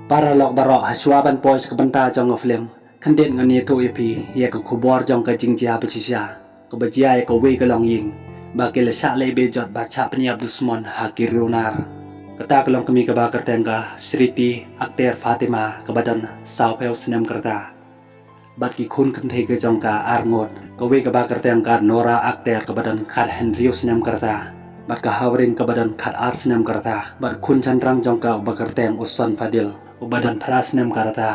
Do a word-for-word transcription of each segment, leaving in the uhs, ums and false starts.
Paralok baroh, hashwa ban poi sha ka bynta jong ka film, khyndiat ngan ïathuh ïa phi ïa ka khubor jong ka jingjia ba shisha kaba jia ïa kawei ka longïing ba ki la shah leh bejot bad shah pynïap dusmon ha ki riewnar. Kata ka long ka kmie kaba kyrteng ka Sriti Akhter Fatima kaba don sawphew snem ka rta, bad ki khun kynthei ka jong ka arngut, kawei kaba kyrteng ka Nora Akhter kaba don khathynriew snem ka rta, bad ka Hawrin kaba don khatar snem ka rta, bad khun shynrang jong ka uba kyrteng u Son Fadil uba don phra snem ka rta.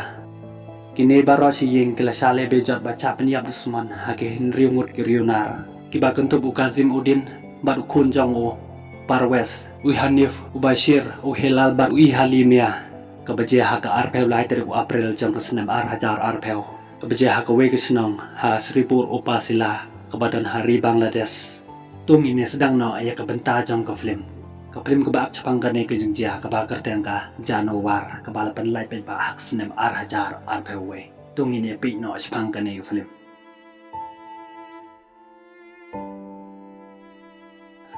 Kine baroh shi ïing ki la shah leh bejot bad shah pynïap dusmon ha ki hynriew ngut ki riewnar, kiba kynthup u Kazim Uddin, bad u khun jong u, Parvez, u Hanif, u Bashir, u Hilal bad u Halimia, kaba jia ha ka arphew lai tarik u April jong ka snem ar hajar arphew, kaba jia ha kawei ka shnong ha Sripur Upazila kaba don ha ri Bangladesh. To ngin ïa sdang noh ïa ka bynta jong ka film. Ka film kaba ak shaphang kane ka jingjia kaba kyrteng ka Janawar kaba la pynlait paidbah ha ka snem ar hajar arphew wei. To ngin ïa peit noh shaphang kane ka film.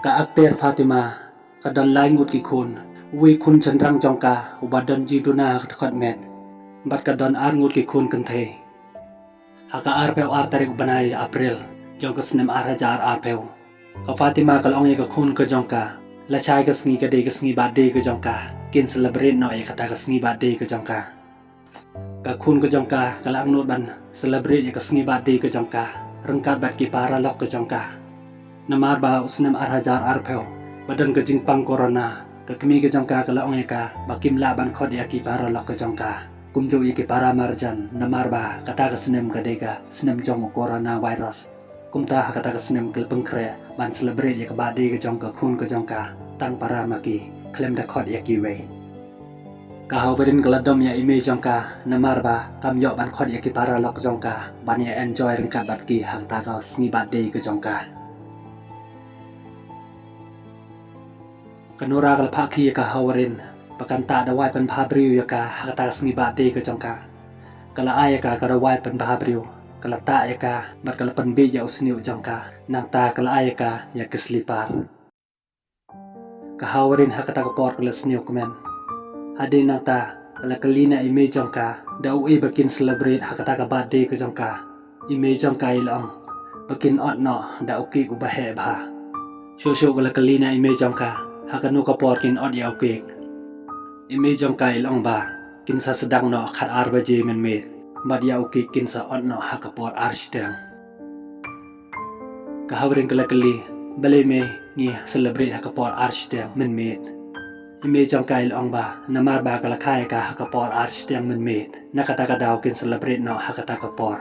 Ka Akhter Fatima ka don lai ngut ki khun, uwei khun shynrang jong ka uba don jingduna ha ka dkhot met, bad ka don ar ngut ki khun kynthei. Ha ka arphew ar tarik u bnai April jong ka snem ar hajar arphew, ka Fatima ka la ong ïa ka khun ka jong ka, lashai ka sngi ka dei ka sngi birthday ka jong ka, kin celebrate noh ïa kata ka sngi birthday ka jong ka. Ka khun ka jong ka ka la angnud ban celebrate ïa ka sngi birthday ka jong ka ryngkat bad ki paralok ka jong ka. Namar ba u snem ar hajar arphew ba don ka jingpang corona, ka kmie ka jong ka ka la ong ïa ka ba kim lah ban khot ïa ki paralok ka jong ka, kumjuh ïa ki para marjan, namar ba kata ka snem ka dei ka snem jong u coronavirus. Kumta ha kata ka snem ki la pynkhreh ban celebrate ïa ka birthday ka jong ka khun ka jong ka tang para ma ki, khlem da khot ïa kiwei. Ka Hawrin ka la dom ïa i mei jong ka namar ba kam ïoh ban khot ïa ki paralok jong ka ban ïa enjoy ryngkat bad ki ha kata ka sngi birthday ka jong ka. Ka Nora ka la phah khie ïa ka Hawrin ba kan tah dawai pynbha briew ïa ka ha kata ka sngi birthday ka jong ka. Ka la ai ïa ka ka dawai pynbha briew, ka la tah ïa ka bad ka la pynbiej ïa u sniew jong ka. Nangta ka la ai ïa ka ïa ki slipar. Ka Hawrin ha kata ka por ka la sniew kmen. Hadien nangta ka la kylli na i mei jong ka da uei ba kin celebrate ha kata ka birthday ka jong ka. I mei jong ka i la ong ba kin ot noh da u cake uba heh bha. Shuh shuh ka la kylli na i mei jong ka ha kano ka por kin ot ïa u cake. I mei jong ka i la ong ba kin sa sdang noh khatar baje mynmiet, bad ïa u cake kin sa ot noh ha ka por ar shiteng. Ka Hawrin ka la kylli, balei mei, ngi celebrate ha ka por ar shiteng mynmiet? I mei jong ka i la ong ba namar ba ka la kha ïa ka ha ka por ar shiteng mynmiet, na kata ka daw kin celebrate noh ha kata ka por.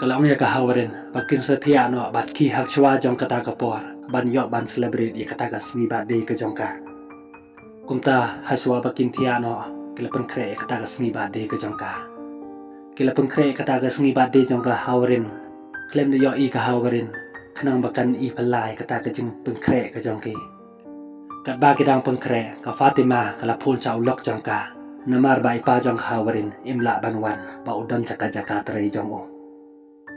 Ka la ong ïa ka Hawrin ba kin sa thiah noh bad khie ha shuwa jong kata ka por ban ïoh ban celebrate ïa kata ka sngi birthday ka jong ka. Kumta ha shuwa ba kin thiah noh ki la pynkhreh ïa kata ka sngi birthday ka jong ka. Ki la pynkhreh ïa kata ka sngi birthday jong ka Hawrin khlem da ïohi ka Hawrin, khnang ba kan i phylla ïa kata ka jingpynkhreh ka jong ki. Katba ki dang pynkhreh, ka Fatima ka la phone sha u lok jong ka namar ba i pa jong ka Hawrin im lah ban wan ba u don sha ka jaka trei jong u.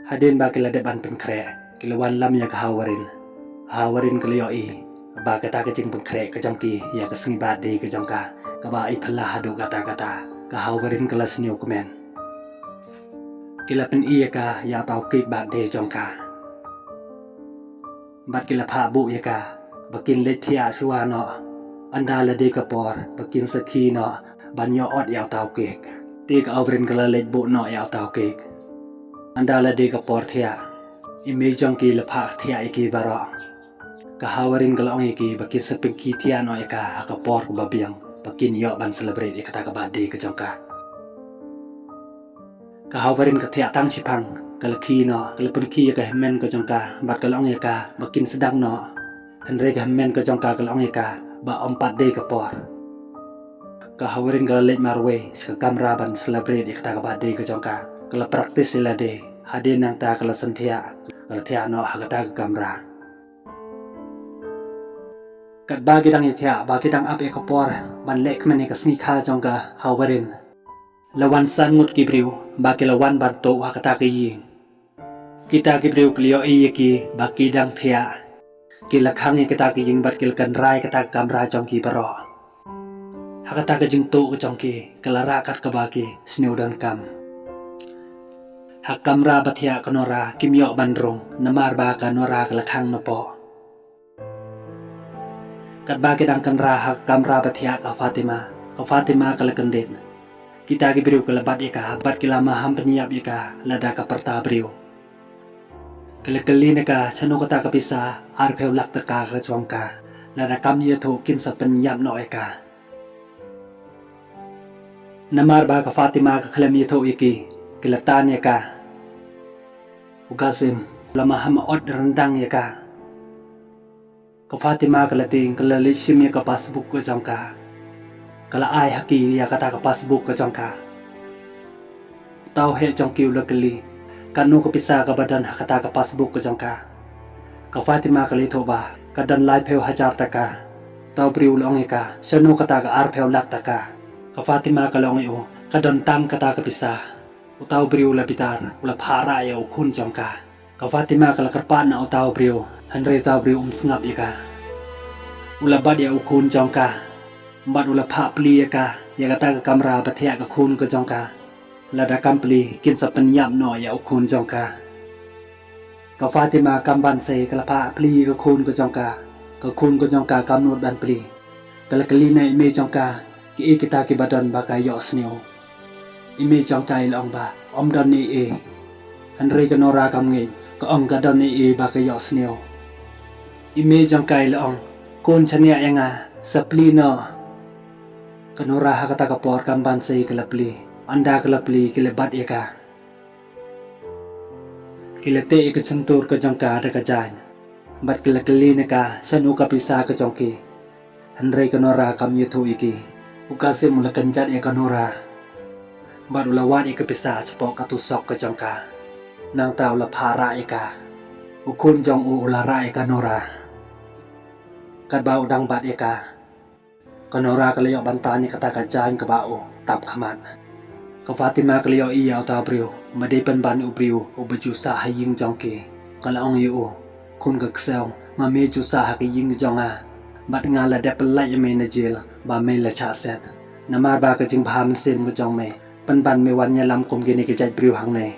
Hadien ba ki la dep ban pynkhreh, ki la wanlam ïa ka Hawrin. Hawrin ka la ïohi ba kata ka jingpynkhreh ka jong ki ïa ka sngi birthday ka jong ka kaba i phylla haduh katta katta, ka Hawrin ka la sniew kmen. Ki la pyni ïa ka ïa uta u cake birthday jong ka. Bad ki la phah buh ïa ka ba kin leit thiah shuwa noh, ynda la dei ka por ba kin sa khie noh ban ïoh ot ïa uta u cake. Te ka Hawrin ka la leit buh noh ïa uta u cake. Ynda la dei ka por thiah, i mei jong ki la phah thiah ïa ki baroh. Ka Hawrin ka la ong ïa ki ba kin sa pynkhie thiah noh ïa ka ha ka por kaba biang ba kin ïoh ban celebrate ïa kata ka birthday ka jong ka. Ka Hawrin ka thiah tang shiphang, ka la khie noh, ka la pynkhie ïa ka hynmen ka jong ka bad ka la ong ïa ka ba kin sdang noh. Hynrei ka hynmen ka jong ka ka la ong ïa ka ba ym pat dei ka por. Ka Hawrin ka la leit marwei sha ka kamra ban celebrate ïa kata ka birthday ka jong ka. Ka la practice ïa lade, hadien nangta ka la sngewthiah, ka la thiah noh ha kata ka kamra. Katba ki dang ïa thiah ba ki dang ap ïa ka por ban leh kmen ïa ka sngi kha jong ka Hawrin, la wan san ngut ki briew ba ki la wan ban tuh ha kata ka ïing. Kita ki briew ki la ïohi ïa ki ba ki dang thiah. Ki la khang ïa kata ka ïing bad ki la kynra ïa kata ka kamra jong ki baroh. Ha kata ka jingtuh ka jong ki, ka la rah kat kaba ki sniew donkam. Ha ka kamra ba thiah ka Nora kim ïoh ban rung, namar ba ka Nora ka la khang napoh. Katba ki dang kynrah ha ka kamra ba thiah ka Fatima, ka Fatima ka la kyndit. Kita ki briew ka la bat ïa ka, bad ki la maham pynïap ïa ka lada ka pyrta briew. Ka la kylli na ka, shano kata ka pisa arphew lak taka ka jong ka, lada kam ïathuh kin sa pynïap noh ïa ka. Namar ba ka Fatima ka khlem ïathuh ïa ki, ki la tan ïa ka. U Kazim u la maham ot ryndang ïa ka. Ka Fatima ka la tieng, ka la leit shim ïa ka passbook ka jong ka. Ka la ai ha ki ïa kata ka passbook ka jong ka. Uta u heh jong ki u la kylli, katno ka pisa kaba don ha kata ka passbook ka jong ka. Ka Fatima ka la ïathuh ba ka don laiphew hajar taka. Uta u briew u la ong ïa ka, shano kata ka arphew lak taka. Ka Fatima ka la ong ïa u, ka don tang kata ka pisa. Uta u briew u la bitar, u la phah rah ïa u khun jong ka. Ka Fatima ka la kyrpad na uta u briew, hynrei uta u briew um sngap ïa ka. U la bat ïa u khun jong ka, bad u la phah plie ïa ka ïa kata ka kamra ba thiah ka khun ka jong ka. Lada kam plie, kin sa pynïap noh ïa u khun jong ka. Ka Fatima kam ban sei, ka la phah plie ïa ka khun ka jong ka. Ka khun ka jong ka kam nud ban plie. Ka la kylli na i mei jong ka, kiei kita kiba don ba ka ïohsngew. I mei jong ka i la ong ba ym don ei ei. Hynrei ka Nora kam ngeit, ka ong ka don ei ei ba ka ïohsngew. I mei jong ka i la ong, khun, shaniah ïa nga, sa plie noh. Ka Nora ha kata ka por kam ban sei, ka la plie. Ynda ka la plie, ki la bat ïa ka. Ki la teh ïa ka shyntur ka jong ka da ka jaiñ. Bad ki la kylli na ka, shano ka pisa ka jong ki. Hynrei ka Nora kam ïathuh ïa ki. U Kazim u la kynjat ïa ka Nora. Bad u la wad ïa ka pisa shapoh ka tusok ka jong ka. Nangta u la phah rah ïa ka. U khun jong u u la rah ïa ka Nora. Katba u dang bat ïa ka, ka Nora ka la ïoh ban tan ïa kata ka jaiñ kaba u tap khmat. Ka Fatima ka la ïohi ïa uta u briew ba dei pynban u briew uba ju sah ha ïing jong ki. Ka la ong ïa u, khun ka ksew, ma me ju sah ha ka ïing jong nga. Bad nga la dep pyllait ïa me na jel ba me la shah set. Namar ba ka jingbha mynsiem ka jong me, pynban me wan ïalam kum kine ki jait briew hangne.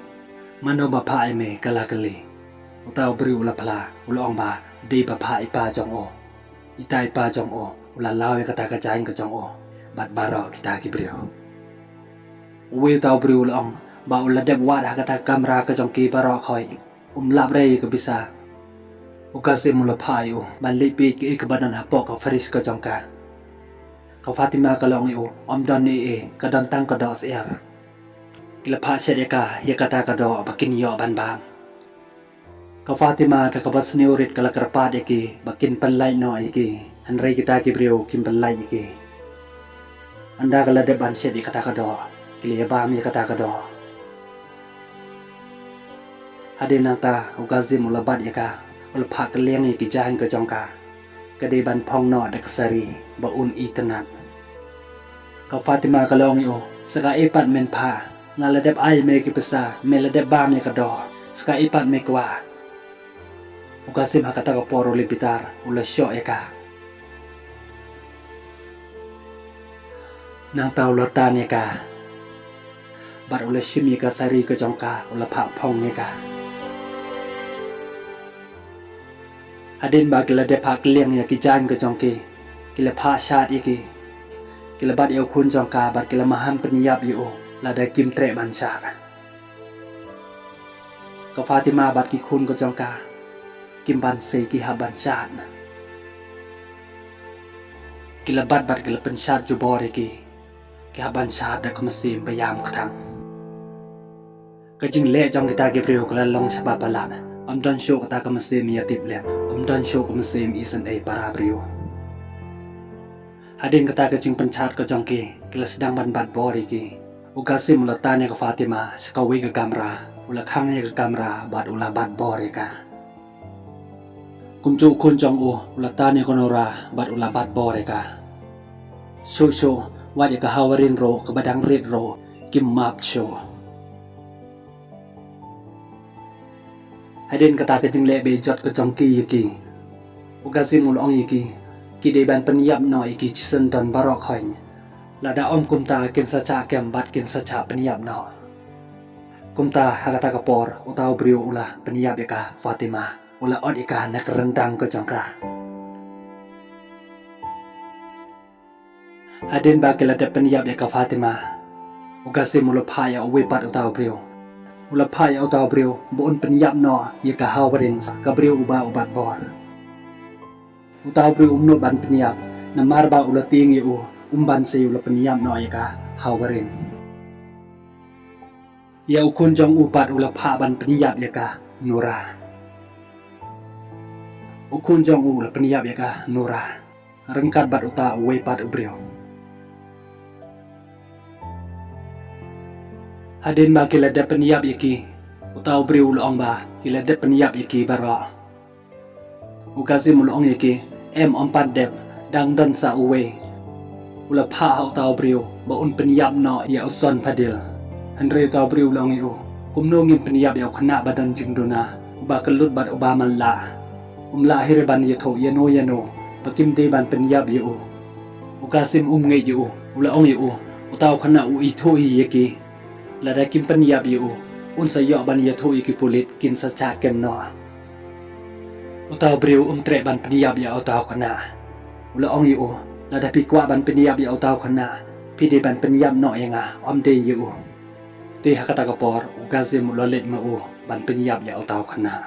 Mano ba phah ïa me, ka la kylli. Uta u briew u la phla, u la ong ba dei ba phah i pa jong u. Ita i pa jong u u la law ïa kata ka jaiñ ka jong u bad baroh kita ki briew. Uwei uta u briew u la ong ba u la dep wad ha kata ka kamra ka jong ki baroh khoit. Um lap re ïa ka pisa. U Kazim u la phah ïa u ban leit peit kaei kaba don hapoh ka fridge ka jong ka. Ka Fatima ka la ong ïa u, ym don ei ei, ka don tang ka doh syiar. Ki la phah shet ïa ka ïa kata ka doh ba kin ïoh ban bam. Ka Fatima da kaba sniew rit ka la kyrpad ïa ki ba kin pynlait noh ïa ki. Hynrei kita ki briew kim pynlait ïa ki. Ynda ka la dep ban shet ïa kata ka doh, ki la ïa bam ïa kata ka doh. Hadien nangta u Kazim u la bat ïa ka, u la phah kylliang ïa ki jaiñ ka jong ka. Ka dei ban phong noh da ka sari ba un itynnad. Ka Fatima ka la ong ïa u, sa kaei pat men phah, nga la dep ai me ki pisa, me la dep bam ïa ka doh, sa kaei pat me kwah. U Kazim ha kata ka por u la bitar, u la shoh ïa ka. Nangta u la tan ïa ka. Bad u la shim ïa ka sari ka jong ka, u la phah phong ïa ka. Hadien ba ki la dep phah kylliang ïa ki jaiñ ka jong ki, ki la phah shad ïa ki. Ki la bat ïa u khun jong ka bad ki la maham pynïap ïa u lada kim treh ban shad. Ka Fatima bad ki khun ka jong ka kim ban sei, ki hap ban shad. Ki la bat bad ki la pynshad jubor ïa ki. Ki hap ban shad da ka mynsiem ba ïam kthang. Ka jingleh jong kita ki briew ka la long shaba palat. Ym don shuh kata ka mynsiem ïa tip lem, ym don shuh ka mynsiem isynei para briew. Hadien kata ka jingpynshad ka jong ki, ki la sdang ban bat bor ïa ki. U Kazim u la tan ïa ka Fatima sha kawei ka kamra, u la khang ïa ka kamra bad u la bat bor ïa ka. Kumjuh u khun jong u u la tan ïa ka Nora bad u la bat bor ïa ka. Shuh shuh, wat ïa ka Hawarin ruh kaba dang rit ruh kim map shuh. Hadien kata ka jingleh bejot ka jong ki ïa ki, u Kazim u la ong ïa ki, ki dei ban pynïap noh ïa ki shisien don baroh khoit. Lada ym kumta kin sa shah kem bad kin sa shah pynïap noh. Kumta ha kata ka por uta u briew u la pynïap ïa ka Fatima, u la ot ïa ka na ka ryndang ka jong ka. Hadien ba ki la dep pynïap ïa ka Fatima, u Qasim u la phah ïa uwei pat uta u briew. U la phah ïa uta u briew ba un pynïap noh ïa ka Hawarin, ka briew uba u bat bor. Uta u briew um nud ban pynïap, namar ba u la tieng ïa u, um ban sa u la pynïap noh ïa ka Hawarin. Ïa u khun jong u pat u la phah ban pynïap ïa ka Nura. U khun jong u la pynïap ïa ka Nura ryngkat bad uta uwei pat u briew. Hadien ba ki la dep pynïap ïa ki, uta u briew u la ong ba ki la dep pynïap ïa ki baroh. U Qasim u la ong ïa ki, em, ym pat dep, dang don sa uwei. U la phah ha uta u briew ba un pynïap noh ïa u Son Fadil. Hynrei uta u briew u la ong ïa u, kumno ngin pynïap ïa u khynnah ba don jingduna, uba kyllut bad uba man lah? Um lah hi re ban ïathuh ïano ïano ba kim dei ban pynïap ïa u. U Qasim um ngeit ïa u, u la ong ïa u, uta u khynnah u ithuh hi ïa ki. Lada kim pynïap ïa u, un sa ïoh ban ïathuh ïa ki pulit, kin sa shah kem noh. Uta u briew um treh ban pynïap ïa uta u khynnah. U la ong ïa u, lada phi kwah ban pynïap ïa uta u khynnah, phi dei ban pynïap noh ïa nga, ym dei ïa u. Te ha kata ka por u Qasim u la leit ma u ban pynïap ïa uta u khynnah.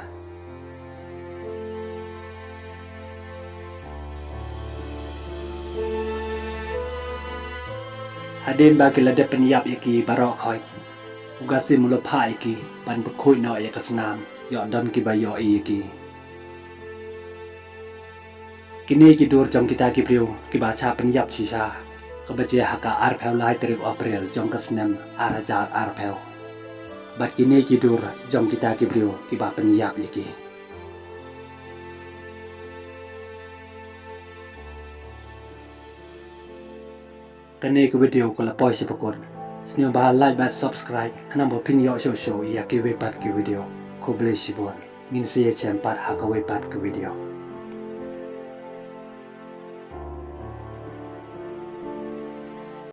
Hadien ba ki la dep pynïap ïa ki baroh khoit, u Qasim u la phah ïa ki ban pynkhuid noh ïa ka snam, ïoh don kiba ïohi ïa ki. Kine ki dur jong kita ki briew kiba shah pynïap shisha, kaba jia ha ka arphew lai tarik April jong ka snem ar hajar arphew. Bad kine ki dur jong kita ki briew kiba pynïap ïa ki. Kane ka video ka la poi sha ba kut. Sngewbha like bad subscribe khnang ba phin ïoh shuh shuh ïa kiwei pat ki video. Khublei shibun. Ngin sa ïashem pat ha kawei pat ka video.